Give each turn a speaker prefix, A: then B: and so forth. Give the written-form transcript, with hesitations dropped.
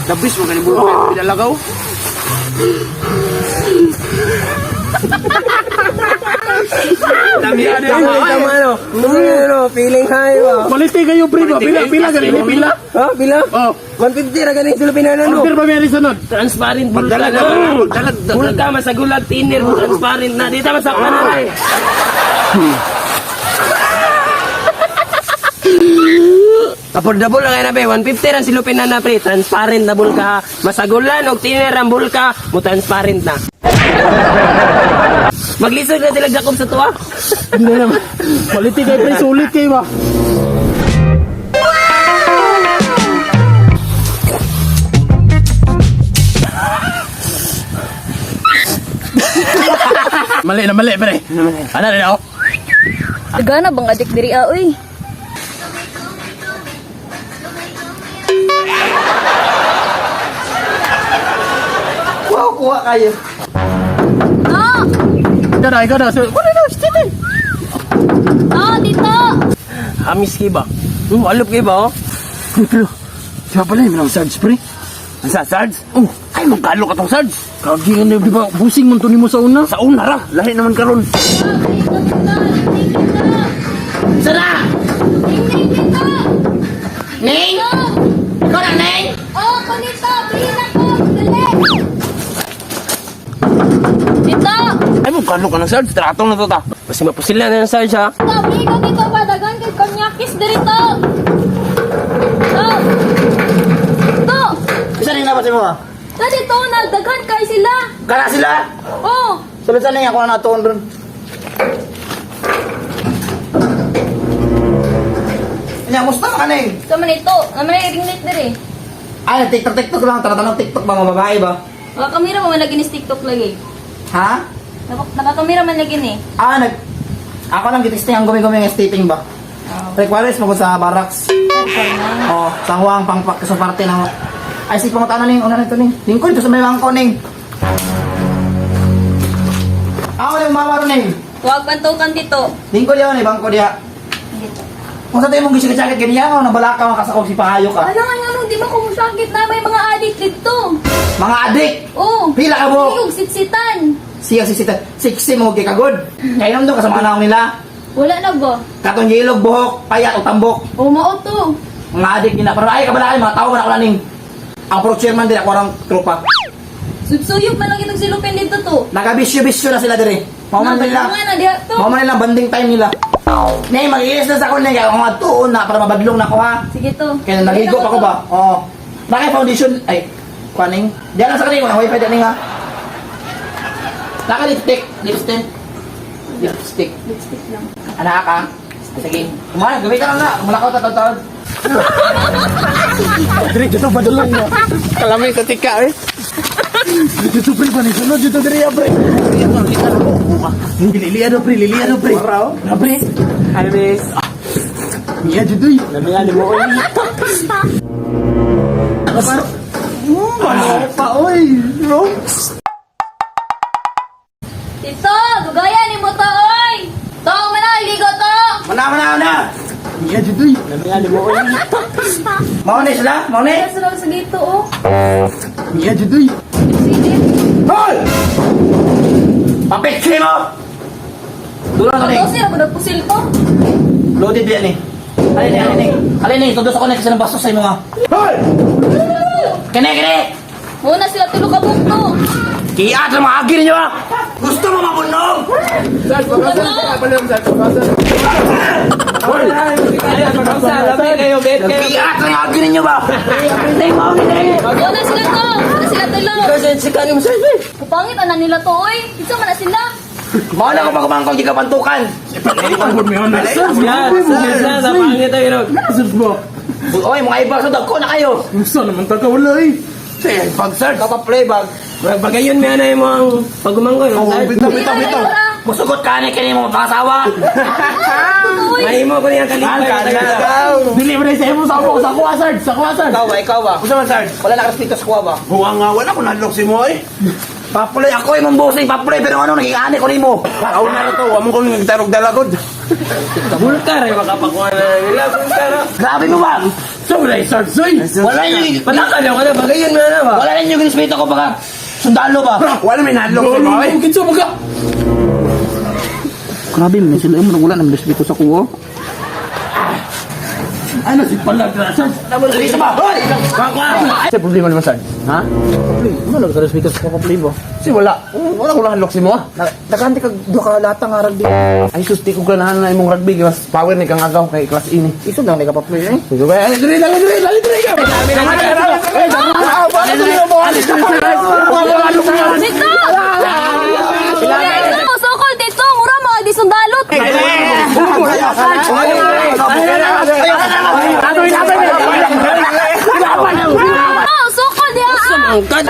A: Labis mo ganing bulka pinalagaw. Dami
B: Tama, tama, ano? Ano, feeling high ba?
C: Malite kayo pre ba? Pila pila gani ni pila.
B: Ha, pila?
C: Oh,
B: 150 ra gani sila pinanano.
C: order ba may sunod?
B: Transparent bulka
A: Pagdalag,
B: na.
A: dalag,
B: Bulka masagulag thinner mo transparent na. Dito masakpan na. Affordable lang kayo na pre. 150 ra silupin na na pre. Transparent na bulka. Masagulan og thinner ang bulka mo transparent na. Maglisod na sila Jacob sa tuwa.
C: Hindi na naman. Malite kayo pre, sulit kayo ba? Mali na mali pre. Ano rin ako?
D: Gana bang adik diri ah, uy.
A: Wow, kuha kayo.
D: To!
C: Ikaw na, ikaw na. Wala na, stop.
D: To, dito!
B: Amis kay ba? Alop kay ba oh?
C: Pre, pero, siya pala yung Sarge, pre.
A: Ang sa Sarge?
C: Oh.
A: Ay, magkalo ka tong Sarge.
C: Kagi ka na, di ba? Busing man to nimo sa una.
A: Sa una ra, lahi naman karon.
D: Sara! Ning, dito!
A: Ning! Ikaw na, Ning!
D: Oh, kunito! Bilhin ako! Dali! Dito!
A: Ay, magkalo ka ng Sarge. Tratong na to ta.
B: Basta mapusila na ng Sarge ha.
D: To, bilhin ko dito pa. Dagan kay konyakis diri to! To! To!
E: Isa rin na ba mo ah?
D: Ta dito na! Daghan kay sila!
E: Kana sila!
D: Oh!
E: Sulod sa ning ako na natuon ron. Nya, musta ka ning?
D: Sa man ito. Naman ay ringlit diri.
E: Ay, TikTok TikTok lang tara TikTok ba mga babae ba?
D: Nakakamira man lagi ni TikTok lagi.
E: Ha?
D: Nakakamira man lagi ni.
E: Ah, nag ako lang gitisting ang gumi-gumi ng stepping ba? Requires mo ko sa barracks. Oh, sa Juan pangpak sa parte na. Ay, sige pangutana ning una nito ning. Lingkod ito sa may bangko ning. Ako ning mama ron ning.
D: Huwag bantukan dito.
E: Lingkod yan ni bangko diha.
D: Dito.
E: Kung sa tayo mong gisakit ganyan, oh, nabalaka ka kasakog si pahayo ka.
D: Ano nga nga di ba kumusakit na may mga adik dito?
E: Mga adik!
D: Oh.
E: Pila ka mo!
D: Yung sitsitan.
E: Siya si sita, siksi mo kay kagod. Kainom do kasama na nila.
D: Wala na ba?
E: Katong yelog buhok, payat o tambok.
D: O mao to.
E: Mga adik nila. Pero ay kabalay, mga tao man ako na ning. Ang pro chairman din ako ang tropa.
D: Subsuyog man lang itong silupin dito to.
E: Nagabisyo-bisyo na sila dire. Mao man nila.
D: Nga na diha to.
E: Mao man nila banding time nila. Nay, mag-iis na sa ako nay kaya ako nga tuon na para mabadlong na ko ha.
D: Sige to.
E: Kaya naligo pa ko ba? Oo. Bakit foundation ay kuaning? Diyan lang sa kanila, walang wifi diyan nga. Naka lipstick, lipstick. Lipstick.
D: Lipstick lang.
E: Anak ka. Sige. Kumana, gamitan lang na. Mulakaw ta taon.
C: Dire, dito padulong na.
A: Kalamay sa tika eh.
C: Dito pre, ba sunod dito dire pre. Lilian do pre, lilian do pre. Na pre.
B: Hi miss.
C: Niya dito.
B: Lamian mo oy.
C: Ano pa oy? Bro.
D: Dito, dugaya ni mo to oy. To man na ligo to.
E: Mana mana mana.
C: Niya dito.
B: Lamian mo oy.
E: Mao ni sila, mao ni.
D: Kaya sila sa dito oh.
C: Niya dito.
D: Sige.
E: Hoy! Papitsi mo! Dulo na ni.
D: To sira mo nagpusil ko.
E: Loaded yan eh. Alin ni, alin ni. Alin ni, tudos ako na kasi ng bastos sa imo nga. Hoy! Kene, kene!
D: Muna sila tulo ka bukto.
E: Kiat lang mga agir niyo ah! Gusto mo mabunong?
A: Sarge, pagkasal. Pagkasal, pagkasal.
B: Lami kayo, bet kayo.
E: Kiat lang agir ninyo ba? Hindi mo, hindi!
D: Muna sila to. Muna sila tulo.
B: Kasi si kanim Sarge. eh.
D: Kupangit ana nila to oy. Isa man na sila.
E: Mao na ko pagkumangkong di ka pantukan.
B: Yan, Sarge na pangit tayo ro.
C: Sarge ba?
E: Oy, mga ibang sa dagko na kayo.
C: Unsa naman ta ka wala eh.
E: Sige, bag sir, kapag bag.
B: Bagayon may anay mo ang pagumangkoy.
C: Oh,
B: Sarge.
C: bitaw bitaw bitaw.
E: Musugot ka ni kini mo pangasawa.
B: Mahimo ko niya kalipay.
C: Dili mo na sa imo sa ako sa kuha Sarge, sa kuha Sarge.
E: Ikaw ba, ikaw ba? Gusto man sir, wala na respeto sa kuha ba?
A: Buwa nga, wala ko nalok si mo eh.
E: Papuloy ako imong bossing, papuloy pero ano naging ani ko nimo.
A: Ako na to, among kong nagtarog dalagod.
B: Bulka rin makapakuha na nila. Bulka ra.
C: Grabe mo ba?
A: Sobra, Sarge, oy.
C: Wala yung
B: Pataka na ka na, bagayon mo na na ba?
C: wala na yung respeto ko baka sundalo ba?
A: Wala may nahadlok sa mo eh.
C: Kinsa mo ka?
E: Grabe man sila mo wala nang respeto sa kuo.
C: Ano si palag na Sarge? Dito ba? Hoy!
A: Sa problema naman, Sarge. Ha?
E: Ano lang sa respeto sa ko ba?
A: Si wala. Wala ko nahadlok si mo ah.
E: Daghan kag duha ka lata nga rugby.
A: Ay sus, di ko ganahan na imong rugby. Mas power ni kang agaw kay class E ni.
E: Iso lang ni ka pa play eh.
A: Sige ba? Ay, dali, dali, dali, dali, dali.
D: Dito! Dito! Sukol dito! Mura mga di sundalo! Ah, sukol diha!
B: Sa mangkad.